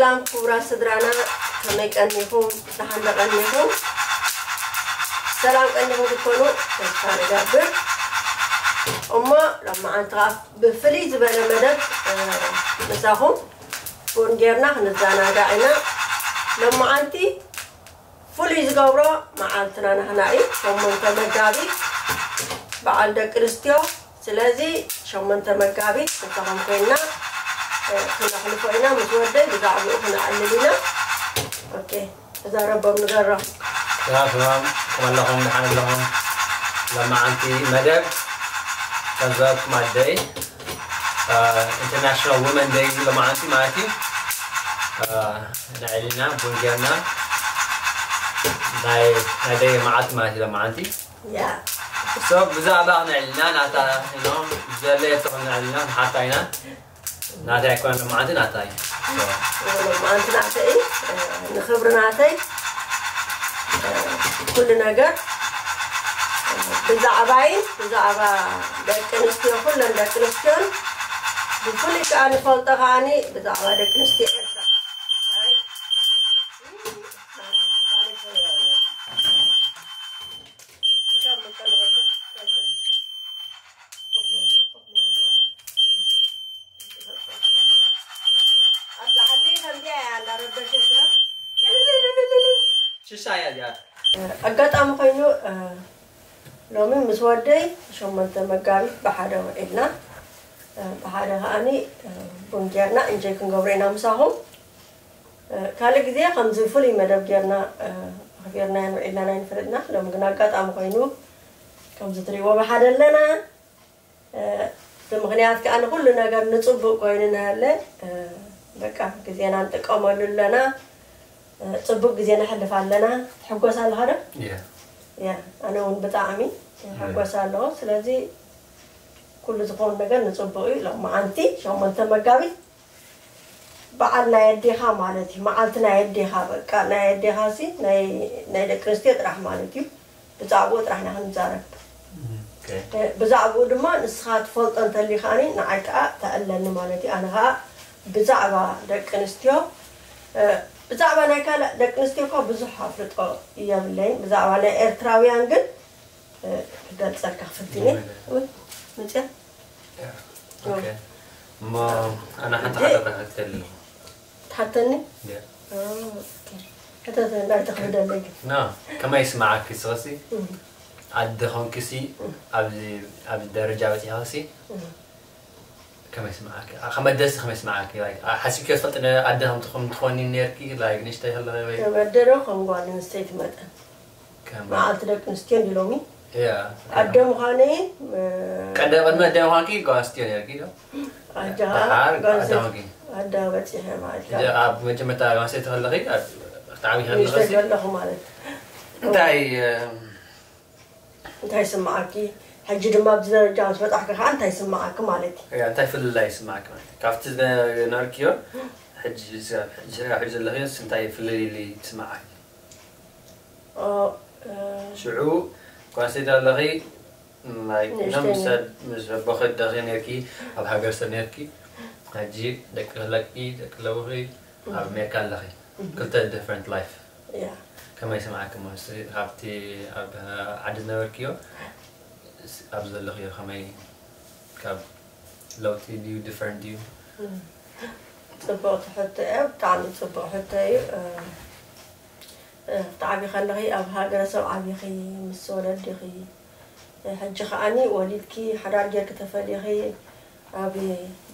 ሰላም ክቡራት ስድራና፣ ከመይ ቀኒኹም? ደሓን ዶ ቀኒኹም? ሰላም ቀኒኹም ክትኮኑ ተስፋ ንገብር። እሞ ሎማዓንቲ ከዓ ብፍልይ ዝበለ መደብ፣ እ፣ ምሳኹም ቡን ጌርና ክንዘናጋዕ ኢና። ሎማዓንቲ ፍሉይ ዝገብሮ መዓልትና ናህና እዩ፣ ሸሞንተ መጋቢት በዓል ደቂ ኣንስትዮ። ስለዚ ሸሞንተ መጋቢት ምሳኹም ኮይና፣ እ፣ ክነሕልፎ ኢና። ምስ ወደይ ብዛዕባኡ ክነዕልል ኢና። ኦኬ፣ ተዛረቦም ንገሮም። ሰላም ሰላም፣ ከመይ ኣለኹም? ደሓን ኣለኹም? ሎማዓንቲ መደብ ከዛኩም ኣደይ፣ እ፣ ኢንተርናሽናል ውመን ደይ እዩ ሎማዓንቲ ማለት እዩ። እ፣ ንዕሊና ቡን ጌርና ናይ ናይ ደይ መዓልቲ ማለት እዩ ሎማዓንቲ። ያ። So ብዛዕባ ክነዕልና ናታ፣ you know፣ ዘለ የብተኹም ንዕልና ንሓታ ኢና። ናታይ ኣይኮነን ሎማዓንቲ ናታይ። So ሎማዓንቲ ናተይ እዩ፣ እ፣ ንኽብሪ ናተይ፣ እ፣ ኩሉ ነገር፣ እ፣ ብዛዕባይን ብዛዕባ ደቂ ኣንስትዮ፣ ኩለን ደቂ ኣንስትዮን ብፍሉይ ከዓ ንፈልጦ ከዓኒ ብዛዕባ ደቂ ኣንስትዮ ኤርትራ። ኣይ፣ ሽሻያ እዚኣ። ኣጋጣሚ ኮይኑ፣ እ፣ ሎሚ ምስ ወደይ ሸሞንተ መጋቢት ብሓደ ውዒልና፣ እ፣ ብሓደ ከዓኒ፣ እ፣ ቡን ጌርና እንጀይ ክንገብሮ ኢና ምሳኹም። እ፣ ካልእ ግዜ ከምዚ ፍሉይ መደብ ጌርና፣ እ፣ ኣኽቢርናዮን ውዒልናን ኣይንፈልጥና። ሎሚ ግን ኣጋጣሚ ኮይኑ ከምዚ ትሪእዎ ብሓደ ኣለና። እ፣ እቲ ምኽንያት ከኣ ንኹሉ ነገር ንጽቡቕ ኮይኑ እናሃለ፣ እ፣ በቃ ግዜና ንጥቀመሉ ኣለና። እ፣ ጽቡቕ ግዜ ነሕልፍ ኣለና። ትሕጎስ ኣለኻ ዶ? እየ። እያ፣ ኣነ እውን ብጣዕሚ እሕጎስ ኣለኹ። ስለዚ ኩሉ ዝኾን ነገር ንጽቡቕ እዩ። ሎማዓንቲ ሸሞንተ መጋቢት በዓል ናይ ኣዴኻ ማለት እዩ። መዓልቲ ናይ ኣዴኻ፣ በቃ ናይ ኣዴኻ ሲ ናይ፣ ናይ ደቂ ኣንስትዮ ጥራሕ ማለት እዩ። ብዛዕባኡ ጥራሕ ኢና ክንዛረብ። ኦኬ። እ፣ ብዛዕባኡ ድማ ንስኻ ትፈልጦ እንተልዩ ከዓኒ ንዓይ ከዓ ተዕለኒ ማለት እዩ። ኣነ ከዓ ብዛዕባ ደቂ ኣንስትዮ፣ እ፣ ብዛዕባ ናይ ካልእ ደቂ ኣንስትዮ እኳ ብዙሕ ኣፍልጦ የብለይን። ብዛዕባ ናይ ኤርትራውያን ግን፣ እ፣ ክገልጸልካ ክፍትን እየ። ይበለ። ውይ፣ መጽያ? ያ። ኦ። ኦኬ። እሞ ኣነ ሓንቲ እንዴ? ሓተታ ክትከልል። ትሓተኒ? ያ። ኦ፣ ኦኬ። ሕተተኒ፣ ኣይተኽብደለይ ግን። ኖ፣ ከመይ ይስምዓኪ ንስኺሲ? እም። ኣደ ኾንኪሲ እም። ኣብዚ፣ ኣብዚ ደረጃ በጺሕኺሲ? እም። ከመይ ይስምዓኪ? ኣ፣ ከመይ ደስ ከመይ ይስምዓኪ? ላይክ፣ ኣ፣ ሓሲብኪ ትፈልጢ ነ-፣ ኣደ ከም ትኾ-፣ ትኾኒ ነርኪ? ላይክ፣ ንእሽተይ ከለኺ ወይ? ከም ኣደ ዶ ከም ጓል ኣንስተይቲ መጠን? ከም መዓልቲ ደቂ ኣንስትዮ እንዲ ሎሚ? ያ። ኣደ ምዃነይ፣ እ፣ ቀደ-፣ ቅድሚ ኣደ ምዃንኪ ጓል ኣንስትዮ ነርኪ ዶ? ኣደ ደሓር ጓል ኣደ ኣንስተይቲ ኾንኪ? ኣደ በጺሐ ማለት እዩ። ሕጂ ኣብ መጀመርታ ጓል ኣንስተይቲ ከለኺ፣ ኣብ፣ ክትዓብዪ ከለኺ ንእሽተይ ከለኹ ማለት። እንታይ፣ እ፣ እንታይ ይስምዓኪ? ሕጂ ድማ ኣብዚ ደረጃ ምስ በጻሕኪ ከኣ እንታይ ይስምዓኪ ማለት እዩ? ያ፣ እንታይ ፍልልይ ይስምዓኪ ማለት እዩ? ካብቲ ዝነበርክዮ ሕጂ፣ ሕጂ፣ ሕጂ ዘለኽዮስ እንታይ ፍልልይ ይስምዓኪ? ኦ፣ እ፣ ሽዑ ጓል ኣንስተይቲ ኣለኺ፣ ላይክ፣ ንእሽተይ ምስ፣ ነኝ። ምስ ኣቦኺ ኣደኺ ነርኪ፣ ኣብ ሃገር ሰብ ነርኪ፣ ሕጂ ደቂ ኣለኪ፣ ደቂ ኣለውኺ፣ ኣብ እም። ኣሜሪካ ኣለኺ። እም። ክልተ ዲፍረንት ላይፍ። ያ። ከመይ ይስምዓኪ እሞ፣ እስቲ ካብቲ ኣብ ዓዲ ዝነበርክዮ፣ ስ-፣ ኣብ ዘለኽዮ ከመይ፣ ካብ ለውጢ ድዩ፣ ዲፍረንት ድዩ? እም። ጽቡቕ ሕቶ እያ፣ ብጣዕሚ ጽቡቕ ሕቶ እዩ። እ፣ እ፣ ክትዓብዪ ከለኺ ኣብ ሃገረሰብ ዓቢኺ፣ ምስ ወለዲኺ። እ፣ ሕጂ ከዓኒ ወሊድኪ፣ ሓዳር ጌርኪ ተፈሊኺ፣ ኣብ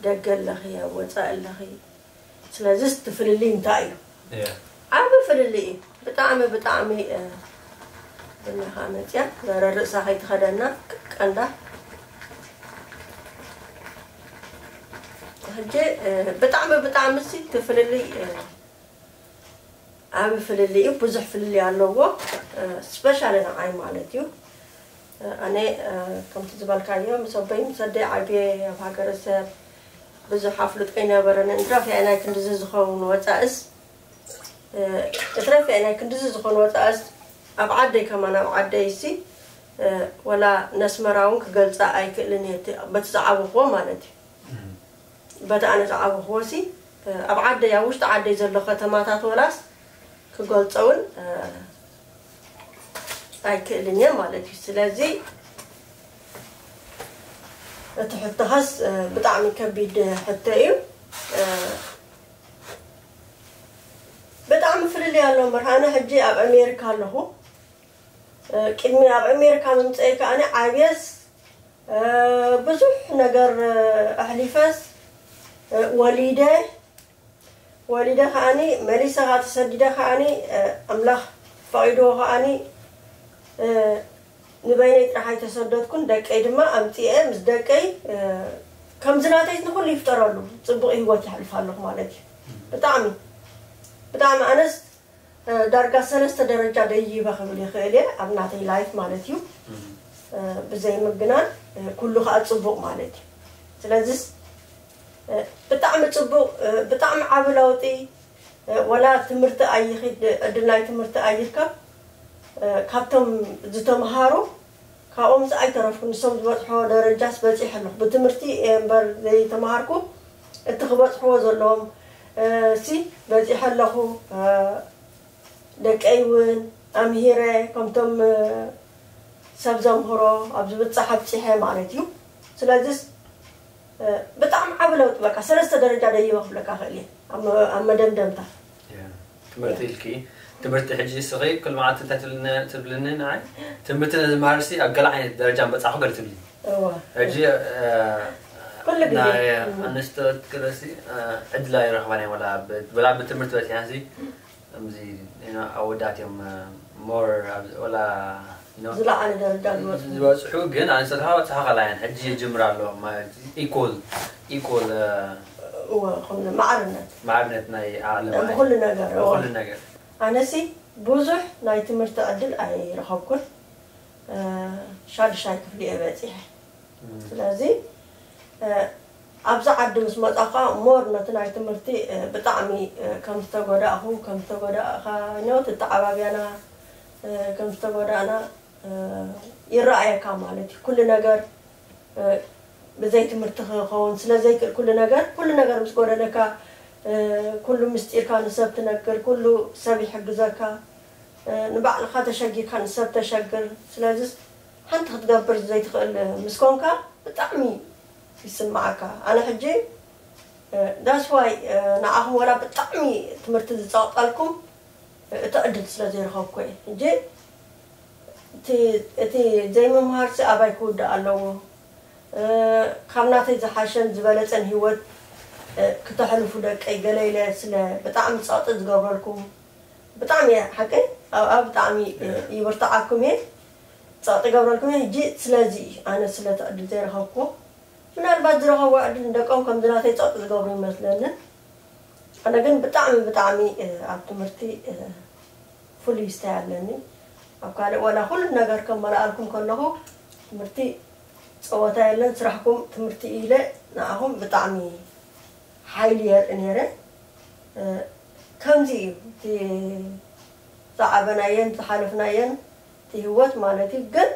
ደገ ኣለኺ፣ ኣብ ወጻኢ ኣለኺ። ስለዚስ እቲ ፍልልይ እንታይ እዩ? እያ። ዓቢ ፍልልይ እዩ። ብጣዕሚ፣ ብጣዕሚ፣ እ፣ ብናኻ መጽያ፣ ዘረ ርእሳ ከይትኸደና፣ ቀንዳ። ሕጂ፣ እ፣ ብጣዕሚ፣ ብጣዕሚ ሲ እቲ ፍልልይ፣ እ፣ ዓቢ ፍልልይ እዩ። ብዙሕ ፍልልይ ኣለዎ። እ፣ ስፔሻሊ ንዓይ ማለት እዩ። ኣነ፣ እ፣ ከምቲ ዝበልካዮ፣ ምስ ኣቦይ ምስ ኣደይ ዓብየ ኣብ ሃገረሰብ ብዙሕ ኣፍልጦ ኣይነበረንን። እትረፍ ናይ ክንድዚ ዝኸውን ወጻእስ፣ እ፣ እትረፍ ናይ ክንድዚ ዝኾነ ወጻእስ ኣብ ዓደይ ከማን፣ ኣብ ዓደይሲ፣ እ፣ ወላ ነስመራ እውን ክገልጻ ኣይክእልን እየ፣ እቲ፣ በቲ ዝዓበኽዎ ማለት እዩ። እም። በቲ ኣነ ዝዓበኽዎ ሲ፣ ኣብ ዓደይ ኣብ ውሽጢ ዓደይ ዘሎ ከተማታት ወላስ ክገልፀውን ኣይክእልን እየ ማለት እዩ። ስለዚ እቲ ሕቶኻስ ብጣዕሚ ከቢድ ሕቶ እዩ። ብጣዕሚ ፍልልይ ኣሎ። መርሃነ ሕጂ ኣብ ኣሜሪካ ኣለኹ። ቅድሚ ኣብ ኣሜሪካ ምምፀይ ከዓኒ ዓብየስ ብዙሕ ነገር ኣሕሊፈስ ወሊደ ወሊደ ከዓኒ መሊሰ ተሰዲደ ከዓኒ ኣምላኽ ፈቒድዎ ከዓኒ ንበይነይ ጥራሕ ኣይተሰደድኩን፣ ደቀይ ድማ ኣምፅኤ ምስ ደቀይ ከምዚ ናተይ ንኩሉ ይፍጠረሉ ፅቡቕ ህይወት ይሕልፍ ኣለኹ ማለት እዩ። ብጣዕሚ ብጣዕሚ ኣነስ ዳርጋ ሰለስተ ደረጃ ደይበ ክብል ይኽእል እየ ኣብ ናተይ ላይፍ ማለት እዩ። ብዘይ ምግናን ኩሉ ከዓ ፅቡቕ ማለት እዩ። ስለዚስ ብጣዕሚ ፅቡቕ፣ ብጣዕሚ ዓቢ ለውጢ። ወላ ትምህርቲ ኣይኺድ፣ ዕድል ናይ ትምህርቲ ኣይርከብ። ካብቶም ዝተምሃሩ ካብኦም ዝኣይተረፍኩ ንሶም ዝበፅሖ ደረጃስ በፂሐ ኣለኹ። ብትምህርቲ እየ እምበር ዘይተምሃርኩ፣ እቲ ክበፅሕዎ ዘለዎም ሲ በፂሐ ኣለኹ። ደቀይ እውን ኣምሂረ ከምቶም ሰብ ዘምህሮ ኣብ ዝብፃሕ ኣብፂሐ ማለት እዩ። ስለዚስ ብጣዕሚ ዓቢ ለውጢ፣ በቃ ሰለስተ ደረጃ ደይበ ክብለካ ክእል እየ ኣብ መደምደምታ። ትምህርቲ ኢልኪ፣ ትምህርቲ ሕጂ እስኺ ኩሉ መዓልቲ እንታይ ትብልኒ ንዓይ? ትምህርቲ ነዚ መሃርሲ ኣብ ገለ ዓይነት ደረጃ ምበጻሕኩ ገለ ትብሊ። እዋ ሕጂ ኩሉ ግዜ ናይ ኣንስቶት ክለሲ ዕድል ኣይረኽባን እየን፣ ወላ ብ- ወላ ብትምህርቲ በፂሐንሲ ከምዚ ኣወዳት እዮም ሞር ወላ ዝለዓለ ደረጃ ዝበፅሑ ዝበፅሑ፣ ግን ኣንስቶት ከዓ በፅሓ ከላያን ሕጂ ይጅምር ኣሎ ማለት ኢኮል ኢኮል እወ ከምዚ ማዕርነት ማዕርነት ናይ ዓለም ብኩሉ ነገር እወ ኩሉ ነገር ኣነሲ ብዙሕ ናይ ትምህርቲ ዕድል ኣይረኸብኩን። ሻድሻይ ክፍሊ እየ በፂሐ። ስለዚ ኣብዚ ዓዲ ምስ መፃኻ ሞር ነቲ ናይ ትምህርቲ ብጣዕሚ ከም ዝተጎዳእኹ ከም ዝተጎዳእኻ ኖ ትተዓባብያና ከም ዝተጎዳእና ይረኣየካ ማለት እዩ። ኩሉ ነገር ብዘይ ትምህርቲ ክኸውን ስለ ዘይክእል ኩሉ ነገር ኩሉ ነገር ምስ ጎደለካ ኩሉ ምስጢርካ ንሰብ ትነግር፣ ኩሉ ሰብ ይሕግዘካ፣ ንባዕልኻ ተሸጊርካ ንሰብ ተሸግር። ስለዚ ሓንቲ ክትገብር ዘይትኽእል ምስ ኮንካ ብጣዕሚ ይስምዓካ። ኣነ ሕጂ that's why ንዓኹም ወላ ብጣዕሚ ትምህርቲ ዝፀቕጠልኩም እቲ ዕድል ስለ ዘይረኸብኩ እየ። ሕጂ እቲ እቲ ዘይምምሃርሲ ኣባይ ክውዳእ ኣለዎ። ካብ ናተይ ዝሓሸን ዝበለፀን ህይወት ክተሕልፉ ደቀይ ገለ ኢለ ስለ ብጣዕሚ ፀቕጢ ዝገብረልኩም ብጣዕሚ እየ ሓቀይ ኣብኣ ብጣዕሚ ይብርትዓኩም እየ ፀቕጢ ገብረልኩም እየ። ሕጂ ስለዚ እዩ ኣነ ስለ እቲ ዕድል ዘይረኸብኩዎ ምናልባት ዝረኸብዎ ዕድል ንደቆም ከምዚ ናተይ ፀቕጢ ዝገብሩ ይመስለንን ኣነ ግን ብጣዕሚ ብጣዕሚ ኣብ ትምህርቲ ፍሉይ ስታይ ኣለኒ ኣብ ካልእ ዋላ ኩሉ ነገር ከመላኣልኩም ከለኹ ትምህርቲ ፀወታ የለን ስራሕኩም ትምህርቲ ኢለ ንዓኹም ብጣዕሚ ሓይሊ የርኢ ነይረ ከምዚ እዩ እቲ ዝዓበናየን ዝሓለፍናየን እቲ ህይወት ማለት እዩ ግን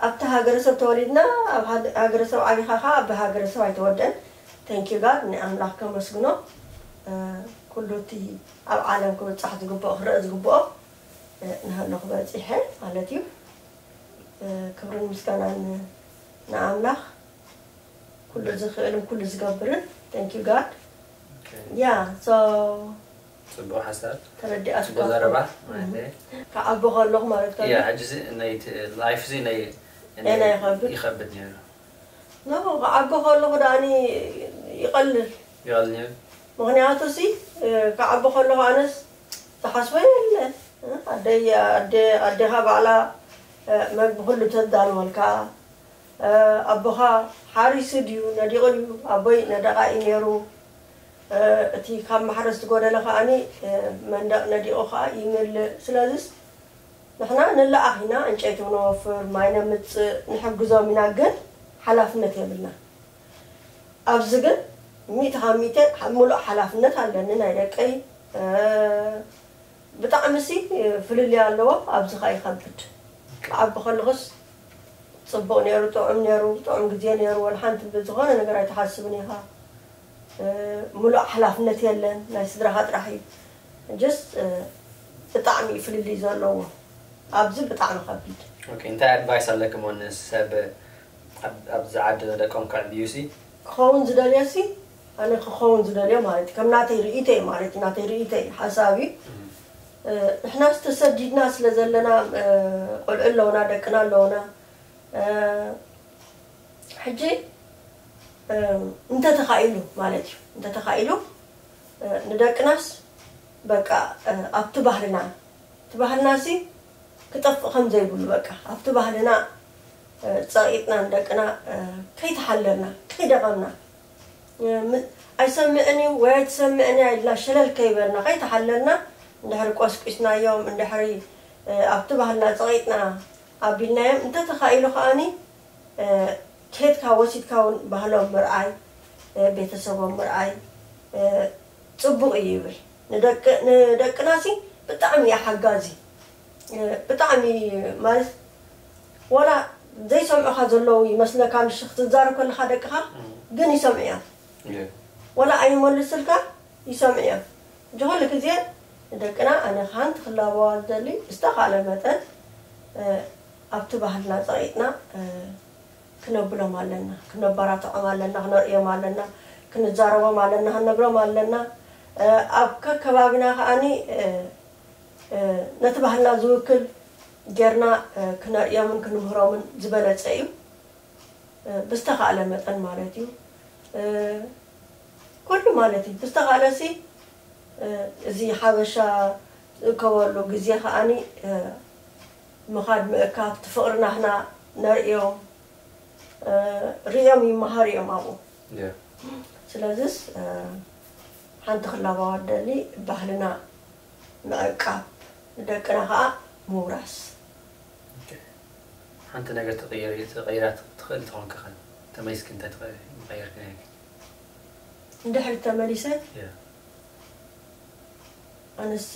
ኣብቲ ሃገረሰብ ተወሊድና ኣብ ሃገረሰብ ዓቢኻ ከዓ ብሃገረሰብ ኣይተወደን thank you God ንኣምላኽ ከመስግኖ ኩሉ እቲ ኣብ ዓለም ክብፃሕ ዝግብኦ ክረአ ዝግብኦ ንሃለኹ በፂሐ ማለት እዩ ክብርን ምስጋናን ንኣምላኽ ኩሉ ዝኽእልን ኩሉ ዝገብርን thank you God yeah so ፅቡቅ ሓሳብ ተረዲኣስ ፅቡቅ ዘረባ ማለት እዩ ክዓቢ ከለኹ ማለት እያ ከ ሕጂ እዚ ናይ ላይፍ እዚ ናይ ናይ ይኸብድ። ይኸብድ ነይሩ ኖ ክዓቢ ከለኹ ዳኣኒ ይቐልል ይቐል ነይሩ ምክንያቱ ሲ ክዓቢ ከለኹ ኣነስ ዝሓስቦ የለ ኣደይ ኣደ- ኣዴኻ ባዕላ መግቢ ኩሉ ተዳልወልካ ኣቦኻ ሓሪሱ ድዩ ነዲቑ ድዩ ኣቦይ ነደቓ እዩ ነይሩ እቲ ካብ ማሕረስ ዝጎደለ ከዓኒ መንደቕ ነዲቑ ከዓ ይምልእ ስለዚስ ንሕና ንለኣኽ ኢና ዕንጨይቲ ነወፍር ማይ ነምፅእ ንሕግዞም ኢና ግን ሓላፍነት የብልና ኣብዚ ግን ሚእቲ ካብ ሚእቲ ሙሉእ ሓላፍነት ኣለኒ ናይ ደቀይ ብጣዕሚ ሲ ፍልልይ ኣለዎ ኣብዚ ከዓ ይኸብድ ክዓቢ ከለኹስ ፅቡቕ ነይሩ ጥዑም ነይሩ ጥዑም ግዜ ነይሩ ወላ ሓንቲ ብዝኾነ ነገር ኣይትሓስብን ኢኻ እ፣ ሙሉእ ሓላፍነት የለን፣ ናይ ስድራኻ ጥራሕ እዩ። ጀስት፣ እ፣ ብጣዕሚ እዩ ፍልልይ ዘለዎ። ኣብዚ ብጣዕሚ ከቢድ። ኦኬ፣ እንታይ ኣድቫይስ ኣለኪ እሞ ንሰብ ኣብ-፣ ኣብዚ ዓዲ ደቆም ከዕብዩ ሲ? ክኸውን ዝደልዮ ሲ፣ ኣነ ክኸውን ዝደልዮ ማለት እዩ፣ ከም ናተይ ርእይቶ እዩ ማለት እዩ፣ ናተይ ርእይቶ እዩ፣ ሓሳብ እዩ። እ፣ ንሕናስ ተሰዲድና ስለ ዘለና፣ እ፣ ቆልዑ ኣለውና፣ ደቅና ኣለውና። እ፣ ሕጂ፣ እ፣ እንተተኻኢሉ ማለት እዩ፣ እንተተኻኢሉ፣ እ፣ ንደቅናስ በቃ፣ እ፣ ኣብቲ ባህልና፣ እቲ ባህልና ሲ ክጠፍእ ከም ዘይብሉ በቃ፣ ኣብቲ ባህልና፣ እ፣ ጸቒጥና ንደቅና፣ እ፣ ከይተሓለልና፣ ከይደቐምና፣ እ፣ ም-፣ ኣይሰምዕን እዩ ወይ ኣይትሰምዕን እያ ኢልና ሸለል ከይበልና፣ ከይተሓለልና፣ እንድሕሪ ቆስቂስናዮም፣ እንድሕሪ፣ እ፣ ኣብቲ ባህልና ጸቒጥና ኣቢልናዮም፣ እንተተኻኢሉ ከኣኒ፣ እ፣ ኬድካ ወሲድካ እውን ባህሎም ምርኣይ፣ እ፣ ቤተሰቦም ምርኣይ፣ እ፣ ጽቡቕ እዩ ይብል። ንደቂ-፣ ንደቅናሲ ብጣዕሚ እዩ ሓጋዚ። እ፣ ብጣዕሚ ማለት፣ ዋላ ዘይሰምዑኻ ዘለዉ ይመስለካ፣ ምሽ ክትዛረብ ከለኻ ደቅኻ፣ እም። ግን ይሰምዑ እዮም። እየ። ዋላ ኣይመልስልካ፣ ይሰምዑ እዮም። ሕጂ ኩሉ ግዜ ንደቅና ኣነ ሓንቲ ክላበዋ ዝደሊ፣ ብዝተኻእለ መጠን፣ እ፣ ኣብቲ ባህልና ጸቒጥና፣ እ፣ ክነብሎም ኣለና፣ ክነበራትዖም ኣለና፣ ክነርእዮም ኣለና፣ ክንዛረቦም ኣለና፣ ክንነግሮም ኣለና። እ፣ ኣብ ከከባቢና ከኣኒ፣ እ፣ እ፣ ነቲ ባህልና ዝውክል ጌርና፣ እ፣ ክነርእዮምን ክንምህሮምን ዝበለጸ እዩ። እ፣ ብዝተኻእለ መጠን ማለት እዩ። እ፣ ኩሉ ማለት እዩ። ብዝተኻእለሲ፣ እ፣ እዚ ሓበሻ ዝእከበሉ ግዜ ከኣኒ፣ እ፣ ምኻድ ምእካብ፣ እቲ ፍቕሪ ናህና ነርእዮም፣ እ፣ ርእዮም ይመሃሩ እዮም ኣብኡ። ያ። ስለዚስ፣ እ፣ ሓንቲ ክላባዋ ደሊ ባህልና ምዕቃብ፣ ንደቅና ከኣ ምውራስ። ኦኬ። ሓንቲ ነገር ትቕየር-፣ ትቐይራ ትኽእል ትኾንኪ ኸ? ተመሊስኪ እንታይ ትቐ-፣ ምቐየርኪ ነይርኪ? እንድሕር ተመሊሰ? ያ። ኣነስ፣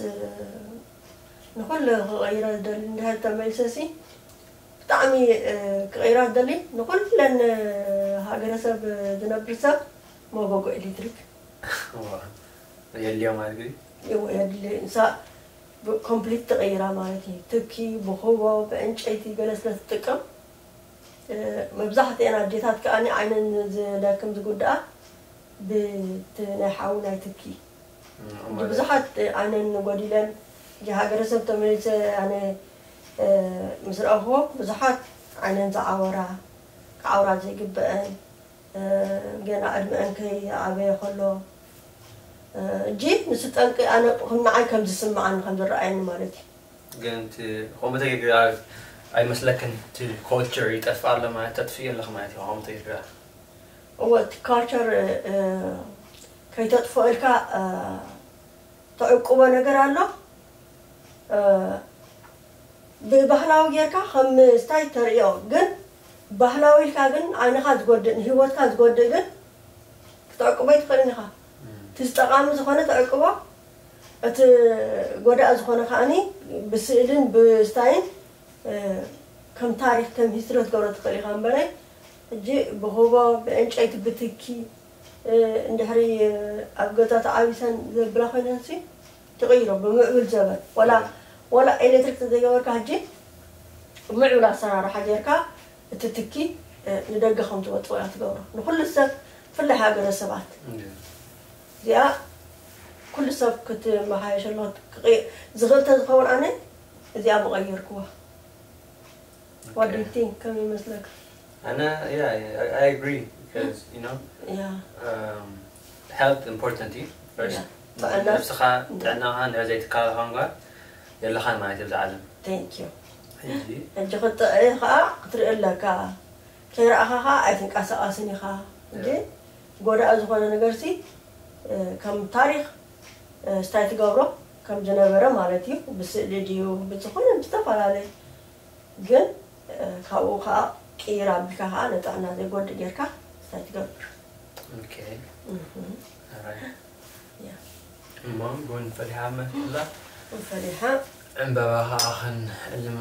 ንኹሉ ክቐይራ ዝደሊ እንድሕር ተመሊሰሲ፣ ብጣዕሚ፣ እ፣ ክቐይራ ዝደሊ፣ ንኹለን፣ እ፣ ሃገረሰብ ዝነብር ሰብ መጎጎ ኤሌክትሪክ። ዋ፣ የድልዮ ማለት እዩ? እዎ፣ የድሊ። ንሳ ብ-፣ ኮምፕሊት ተቐይራ ማለት እዩ። ትኪ፣ ብኹቦ፣ ብዕንጨይቲ ገለ ስለ ትጥቀም፣ እ፣ መብዛሕትኤን ኣዴታት ከኣ ዓይነን ዝደክም ዝጉድኣ ብቲ ናይ ሓዊ ናይ ትኪ። እም፣ እንጂ ማለት ብዙሓት ዓይነን ጎዲለን፣ እዚ ሃገረሰብ ተመሊሰ ኣነ፣ እ፣ ምስ ረኣኹዎ ብዙሓት ዓይነን ዝዓወራ፣ ክዓውራ ዘይግበአን፣ እ፣ ገና ዕድመአን ከይዓበየ ከሎ፣ እ፣ እንጂ ንሱ ጠንቂ ኣነ ከም ንዓይ ከም ዝስምዓኒ ከም ዝረኣየኒ ማለት እዩ። ግን እቲ ከምኡ ተጌርካ ኣይመስለክን? እቲ ኮልቸር ይጠፍእ ኣሎ ማለት፣ ተጥፍእ ኣለኽ ማለት እዩ፣ ከምኡ ተጌርካ። እወ፣ እቲ ካልቸር፣ እ፣ ከይተጥፍኦ ኢልካ፣ እ፣ ተዕቅቦ ነገር ኣሎ። እ፣ ብባህላዊ ጌርካ ከም ስታይ ተርእዮ፣ ግን ባህላዊ ኢልካ ግን ዓይንኻ ዝጎድእ፣ ንህይወትካ ዝጎድእ ግን ክትዕቅቦ ኣይትኽእልን ኢኻ። እም። እቲ ዝጠቓሚ ዝኾነ ተዕቅቦ፣ እቲ ጎዳኢ ዝኾነ ከኣኒ ብስእልን ብስታይን፣ እ፣ ከም ታሪኽ፣ ከም ሂስትሪ ክትገብሮ ትኽእል ኢኻ እምበረይ፣ ሕጂ ብኹቦ፣ ብዕንጨይቲ፣ ብትኪ፣ እ፣ እንድሕሪ፣ እ፣ ኣብ ገዛ ተዓቢሰን ዘብላ ኮይነንሲ ትቕይሮ ብምዕቡል ዘበን። ዋላ፣ እም። ዋላ ኤሌክትሪክ ተዘይገበርካ ሕጂ ብምዕቡል ኣሰራርሓ ጌርካ እቲ ትኪ፣ እ፣ ንደገ ከም ትወጽኦ እያ ትገብሮ። ንኹሉ ሰብ፣ ብፍላይ ሃገረ ሰባት። እም። እዚኣ ኩሉ ሰብ ክትመሓየሸሉ ክቕ-፣ ዝኽእል ተዝኸውን ኣነ እዚኣ ምቐየርክዋ። What do you Okay. think? ከመይ ይመስለካ? ኣነ፣ yeah, I, I agree because, you know, Yeah. um, health important እዩ first. Yeah. ጥዕና። ነብስኻ፣ እንደ- ጥዕናኻ፣ እንድሕር ዘይትከላኸል ኳ የለኻን ማለት እዩ ኣብዚ ዓለም። Thank you። ሕጂ ሕጂ ክትጥዒ ኸዓ ክትርኢ ኣለካ። ከይረኣኻ ኸዓ ኣይትንቀሳቐስን ኢኻ። እንጂ Yeah. ጎዳኢ ዝኾነ ነገርሲ፣ እ፣ ከም ታሪኽ፣ እ፣ ስታይ ትገብሮ ከም ዝነበረ ማለት እዩ። ብስእሊ ድዩ፣ ብዝኾነ ብዝተፈላለየ። ግን፣ እ፣ ካብኡ ኸዓ ቅይር ኣቢልካ ኸዓ ንጥዕና ዘይጎድእ ጌርካ ስታይ ትገብር። ኦኬ። እህ። Alright። ያ። እሞ ቡን ፈሊሓ መስላ? ቡን ፈሊሓ። ዕምበባ ኸዓ ኸንዕልሞ።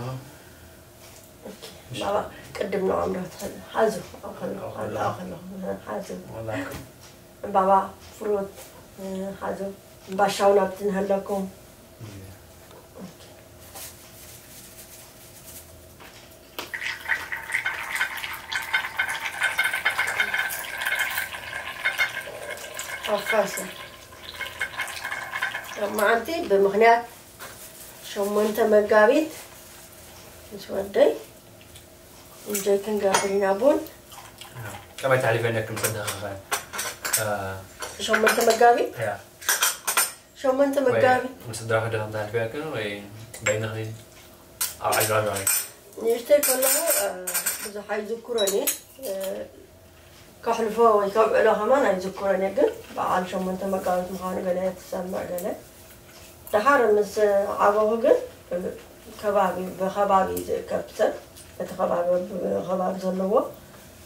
ኦኬ። ባባ፣ ቅድም ንዕምራ ትኽእል። ሓዙ፣ ኣብ ከሎ፣ ኣብ ከሎ። ኣብ ከሎ። ሓዙ። ወላ ዕምባባ፣ ፍሩት፣ እ፣ ሓዙ፣ እምባሻውን ኣብቲ ንሃለኩም። ኣፋሰ። ሎማዓንቲ ብምኽንያት ሸሞንተ መጋቢት ምስ ወደይ እንጆይ ክንገብር ኢና ቡን። ከመይ ተሕሊፈ ነክም ሰደኸኸ? እ፣ ሸሞንተ መጋቢት? ያ። ሸሞንተ ወይ መጋቢት። ምስ ስድራኺ ዶ ከም ተሕልፍያ ወይ በይንኺ ኣብ ዓጅባጃ ወይ? ንእሽተይ ከለኹ፣ እ፣ ብዙሕ ኣይዝክሮን እየ። እ፣ ከሕልፎ ወይ ከብዕሎ ከማን ኣይዝክሮን እየ፣ ግን በዓል ሸሞንተ መጋቢት ምዃኑ ገለ ትሰምዕ ገለ። ደሓር ምስ ዓበኹ ግን፣ እ፣ ከባቢ፣ ብኸባቢ ዝእከብ ሰብ፣ እቲ ከባቢ፣ ብኸባቢ ዘለዎ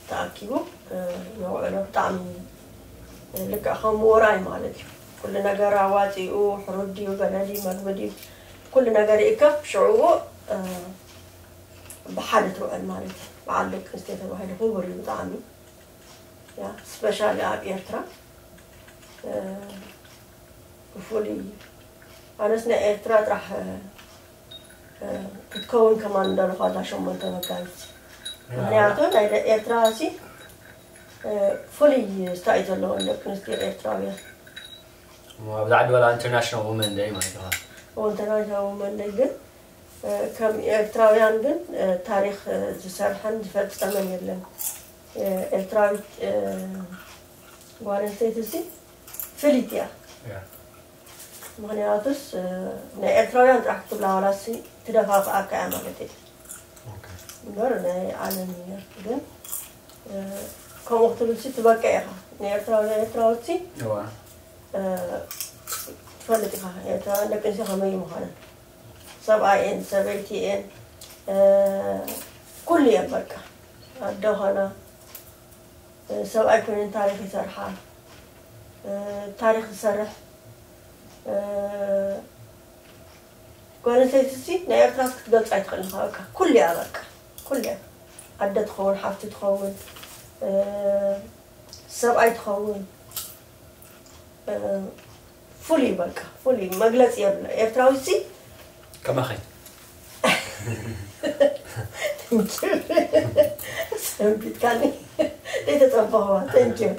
ተኣኪቡ፣ እ፣ ነውዕሎ። ብጣዕሚ ልክዕ ከም ውራይ ማለት እዩ። ኩሉ ነገር ኣዋፂኡ፣ ሕሩድ ድዩ፣ ገለ ድዩ፣ መግቢ ድዩ፣ ኩሉ ነገር ይእከብ። ሽዑ፣ እ፣ ብሓደ ትውዕል ማለት እዩ። በዓል ደቂ ኣንስትዮ ተባሂሉ ክቡር እዩ ብጣዕሚ። ያ፣ ስፔሻሊ ኣብ ኤርትራ፣ እ፣ ብፍሉይ ኣነስ ናይ ኤርትራ ጥራሕ፣ እ፣ እ፣ ክትከውን ከማን እንዳለኹ ኣላ ሸሞንተ መጋቢት። ምኽንያቱ ናይ ደ-፣ ኤርትራ ሲ፣ እ፣ ፍሉይ ስታይ እዩ ዘለወን ደቂ ኣንስትዮ ኤርትራውያን። እሞ ኣብዚ ዓዲ ዋላ ኢንተርናሽናል ውመን ደይ ማለት እዩ። እዎ፣ ኢንተርናሽናል ውመን ደይ ግን፣ እ፣ ከም ኤርትራውያን ግን፣ እ፣ ታሪኽ፣ እ፣ ዝሰርሐን ዝፈጸመን የለን። እ፣ ኤርትራዊት፣ እ፣ ጓል ኣንስተይቲ ሲ ፍልይቲ እያ። ያ። ምኽንያቱስ፣ እ፣ ናይ ኤርትራውያን ጥራሕ ክትብላ ዋላሲ ትደፋፍኣካ እያ ማለት እዩ። ኦኬ። እምበር ናይ ዓለም እያ። ግን፣ እ፣ ከምኡ ክትብልሲ ትበቅዕ ኢኻ። ንኤርትራውያን ኤርትራውያንሲ፣ እዋ። እ፣ ትፈልጥ ኢኻ። ኤርትራውያን ደቂ ኣንስትዮ ከመይ ምዃነን። ሰብኣየን፣ ሰበይቲኤን፣ እ፣ ኩሉ እየን በቃ። ኣደ ኾና፣ እ፣ ሰብኣይ ኮይነን ታሪኽ ይሰርሓ። እ፣ ታሪኽ ዝሰርሕ፣ እ፣ ጓል ኣንስተይቲ ሲ ናይ ኤርትራ ክትገልጻ ኣይትኽእልን ኢኻ። በቃ ኩሉ እያ፣ በቃ ኩሉ እያ። ኣደ ትኸውን፣ ሓፍቲ ትኸውን፣ እ፣ ሰብኣይ ትኸውን፣ እ፣ ፍሉይ በቃ ፍሉይ መግለጺ የብሎ። ኤርትራዊ ሲ ከማኸይ። ሰንቢትካኒ። ዘይተጸበኽዋ። Thank you።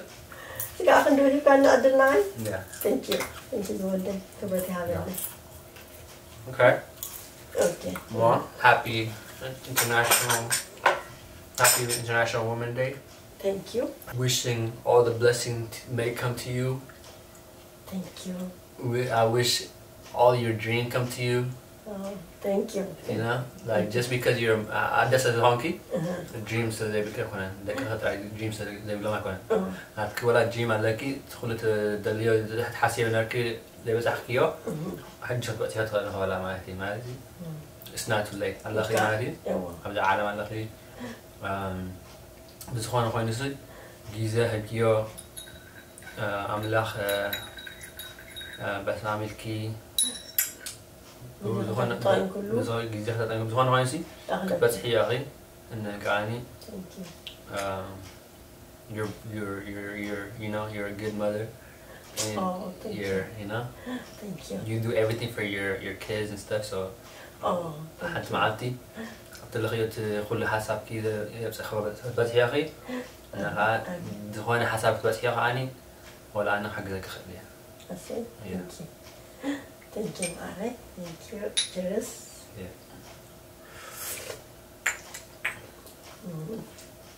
ስጋ ክንዲ ሂብካኒ ዕድልና። ያ። Thank you። Thank you ዝወደይ። ክብረት ይሃበለይ። Okay. Okay. Well, happy international, happy International Women Day. Thank you. Wishing all the blessings may come to you. Thank you. Wi- I wish all your dreams come to you. Oh, thank you. You know, like, just because you're, uh, ኣደ ስለዝኾንኪ፣ Uh-huh. ድሪም ስለዘይብልኪ ኣይኮነን። ደቂ ጥራይ ድሪም ስለዘይብሎም ኣይኮነን። Uh-huh. ናትኪ ወላ ድሪም ኣለኪ፣ እቲ ኩሉ ትደልዮ፣ ትሓስዮ ነርኪ ዘይበጻሕክዮ፣ Uh-huh. ሕጂ ክትበጽሖ ትኽእሊ ኢኺ ወላ ማለት እዩ። ማለት እዩ፣ Uh-huh. it's not too late። ኣለኺ It's not- ማለት እዩ። እዎ። ኣብዚ ዓለም ኣለኺ። Um፣ ብዝኾነ ኮይኑ ሲ፣ ግዜ ህብዮ፣ እ፣ ኣምላኽ፣ እ፣ እ፣ በሰላም ኢልኪ፣ ግዜ ብዝኾነ፣ ከተጠቒም ኩሉ። ብዝኾነ ግዜ ከተጠቒም፣ ብዝኾነ ኮይኑ ሲ፣ ኣኽለ። ክትበጽሒ ኢኺ፣ እነ ከዓኒ፣ Thank you. እ፣ you're, you're, you're, you're, you know, you're a good mother. And Oh, thank you're, you. You know, Thank you. You do everything for your, your kids and stuff, so Oh, thank ሓንቲ you. መዓልቲ ኣብቲ ለኽዮ እቲ ኩሉ ሓሳብኪ ዘ-፣ የብፅሕ ክትበፅሒ ኢኺ። እና ከዓ ኣሜን። ዝኾነ ሓሳብ ክትበፅሒ ከዓኒ ወላ ኣነ ክሕግዘኪ ክእል እየ። እሺ፣ Yeah. Thank you. Thank you፣ ማዓረይ። Thank you። Cheers። Yeah። እም።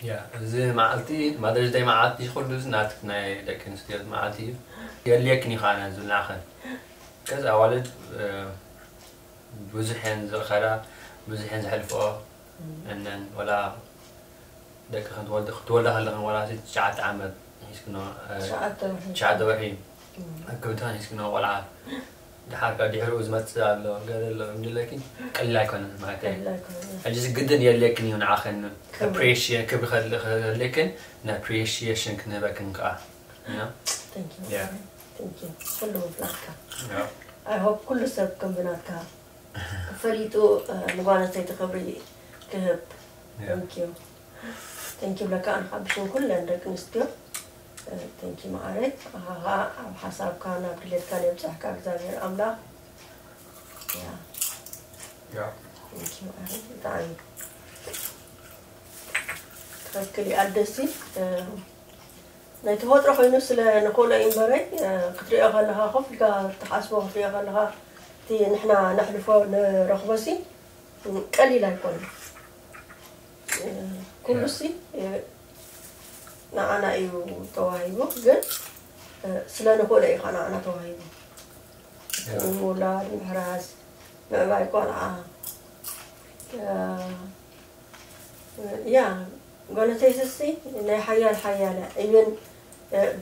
ያ፣ እዚ መዓልቲ፣ ማዘርስ ደይ መዓልቲ፣ ኩሉ እዚ ናት-፣ ናይ ደቂ ኣንስትዮ መዓልቲ እዩ። የድልየክን እዩ ከዓነ ዝብል ንዓኸን። ከዚ ኣዋልድ፣ እ፣ ብዙሕ እየን ዝኸዳ፣ ብዙሕ እየን ዘሕልፍኦ። እም። እነን ወላ ደቂ ክትወልድ-፣ ክትወልዳ ከለኽን ወላ ትሽዓተ ዓመት ሒዝክኖ፣ እ፣ ትሽዓተ ወርሒ። ትሽዓተ ወርሒ እም። ኣብ ከብድኽን ሒዝክኖ ቆልዓ። ድሓር ካብ ድሕሪኡ ዝመጽእ ኣሎ፣ ገለ ኣሎ፣ እንድለኪ ቀሊል ኣይኮነን ማለት እዩ። ቀሊል ኣይኮነን። ሕጂ ግድን የድልየክን እዩ ንዓኸን ክብሪ። Appreciate፣ ክብሪ ከድል-፣ ከድልየክን፣ ን appreciation ክንህበክን ከኣ። You know? Thank you። Yeah። Thank you። ኩሉ ምፍላጥካ። Yeah። I hope ኩሉ ሰብ ከም ብናትካ ፈሊጡ፣ እ፣ ንጓል ኣንስተይቲ ክብሪ ክህብ። Yeah። Thank you። Thank you ብለካ ኣነ ካብ ብሽም ኩለን ደቂ ኣንስትዮ። Thank you ማዓረይ። ኣኻ ኣብ ሓሳብካ ናብ ድሌትካ የብፅሕካ እግዚኣብሔር ኣምላኽ። ያ ያ thank you ማዓረይ። ብጣዕሚ ትኽክል እዩ ኣደሲ። ናይ ተፈጥሮ ኮይኑ ስለ ንኽእሎ እዩ እምበረይ ክትሪኦ ከለኻ ኮፍ ኢልካ ትሓስቦ ክትሪኦ ከለኻ እቲ ንሕና ነሕልፎ ንረኽቦ ሲ ቀሊል ኣይኮነን። ኩሉ ሲ ንዓና እዩ ተዋሂቡ፣ ግን ስለ ንኽእሎ እዩ ከዓ ንዓና ተዋሂቡ። ምውላድ፣ ምሕራስ፣ ምዕባይ ቆልዓ ያ ጓለተይስሲ ናይ ሓያል ሓያለ እየን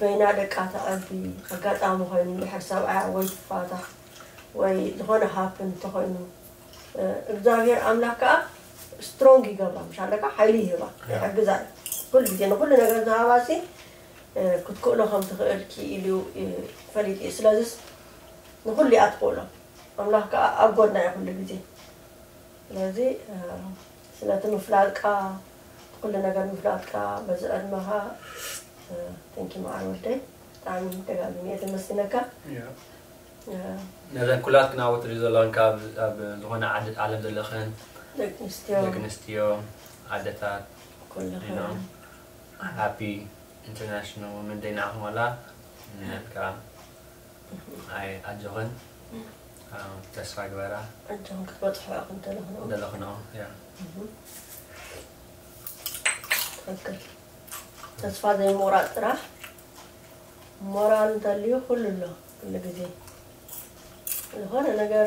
በይና ደቃ ተቐቢ ኣጋጣሚ ኮይኑ ድሕር ሰብኣያ ወይ ትፋታሕ ወይ ዝኾነ ሃፕን እንተኾይኑ እግዚኣብሔር ኣምላክ ከዓ ስትሮንግ ይገብራ ምሽ ኣለካ ሓይሊ ይህባ ይሕግዛ እዩ። ኩሉ ግዜ ንኩሉ ነገር ዝሃባሲ ክትክእሎ ከም ትኽእል ክኢሉ ፈሊጥ እዩ። ስለዚስ ንኩሉ እያ ትኽእሎ። ኣምላክ ከዓ ኣብ ጎድና እዩ ኩሉ ግዜ። ስለዚ ስለቲ ምፍላጥካ ኩሉ ነገር ምፍላጥካ በዚ ዕድመኻ ቴንኪ መዓር ወደይ ብጣዕሚ ደጋግሚ እየ ተመስግነካ። ነዘን ኩላትክን ኣብ ትሪኢ ዘለኽን ካብ ኣብ ዝኾነ ዓዲ ዓለም ዘለኽን ደቂ ኣንስትዮ ደቂ ኣንስትዮ ኣደታት ኩልኽን ሃፒ ኢንተርናሽናል ወመን ደይ ንዓኹም ኣላ ነካ ኣይ ኣጆኽን ተስፋ ግበራ ኣጆኽን ክትበፅሑ ኢኹም ዘለኽን ዘለኽን ያ ትኽክል። ተስፋ ዘይምቑራፅ ጥራሕ ሞራል እንተልዩ ኩሉ ኣሎ ኩሉ ግዜ። ዝኾነ ነገር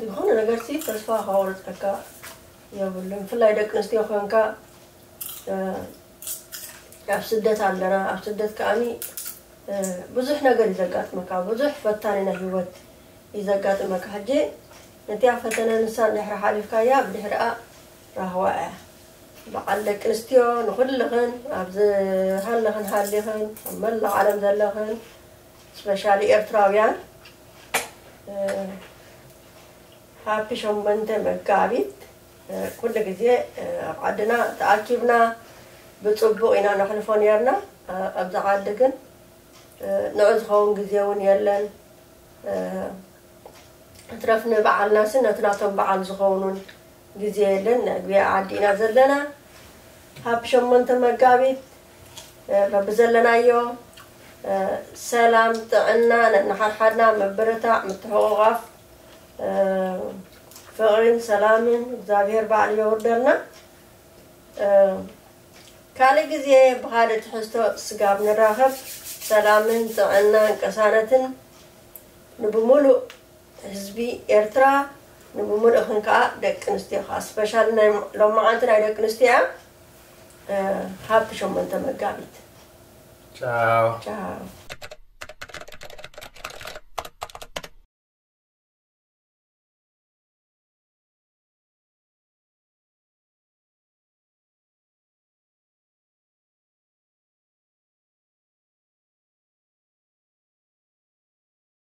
ዝኾነ ነገር ሲ ተስፋ ከቑርፀካ የብሉን። ብፍላይ ደቂ ኣንስትዮ ኮንካ ኣብ ስደት ኣለና። ኣብ ስደት ከዓኒ ብዙሕ ነገር እዩ ዘጋጥመካ። ብዙሕ ፈታኒ ናይ ህይወት እዩ ዘጋጥመካ። ሕጂ ነቲያ ፈተነ ንሳ እንድሕሪ ሓሊፍካያ ብድሕሪኣ ራህዋ እያ። በዓል ደቂ ኣንስትዮ ንኹልኽን ኣብዚ ሃለኽን ሃሊኽን ኣብ መላእ ዓለም ዘለኽን ስፔሻሊ ኤርትራውያን ሃፒ ሸሞንተ መጋቢት ኩሉ ግዜ ኣብ ዓድና ተኣኪብና ብፅቡቕ ኢና ነሕልፎ ነርና። ኣብዚ ዓዲ ግን ንዑ ዝኸውን ግዜ እውን የለን። እትረፍ ንበዓልናሲ ነቲ ናቶም በዓል ዝኸውን እውን ግዜ የለን። ነግቢያ ዓዲ ኢና ዘለና። ሃፒ ሸሞንተ መጋቢት በብዘለናዮ ሰላም ጥዕና ነንሓድሓድና ምብርታዕ ምትሕቑቓፍ ፍቕርን ሰላምን እግዚኣብሔር ባዕሉ የውርደልና። ካልእ ግዜ ብኻልእ ትሕዝቶ ስጋብ ንራኸብ ሰላምን ጥዕናን ቅሳነትን ንብሙሉእ ህዝቢ ኤርትራ ንብሙሉእኽን ከዓ ደቂ ኣንስትዮ ከዓ ስፔሻል ናይ ሎማዓንቲ ናይ ደቂ ኣንስትዮ እያ። ሃፒ ሸሞንተ መጋቢት ቻው ቻው።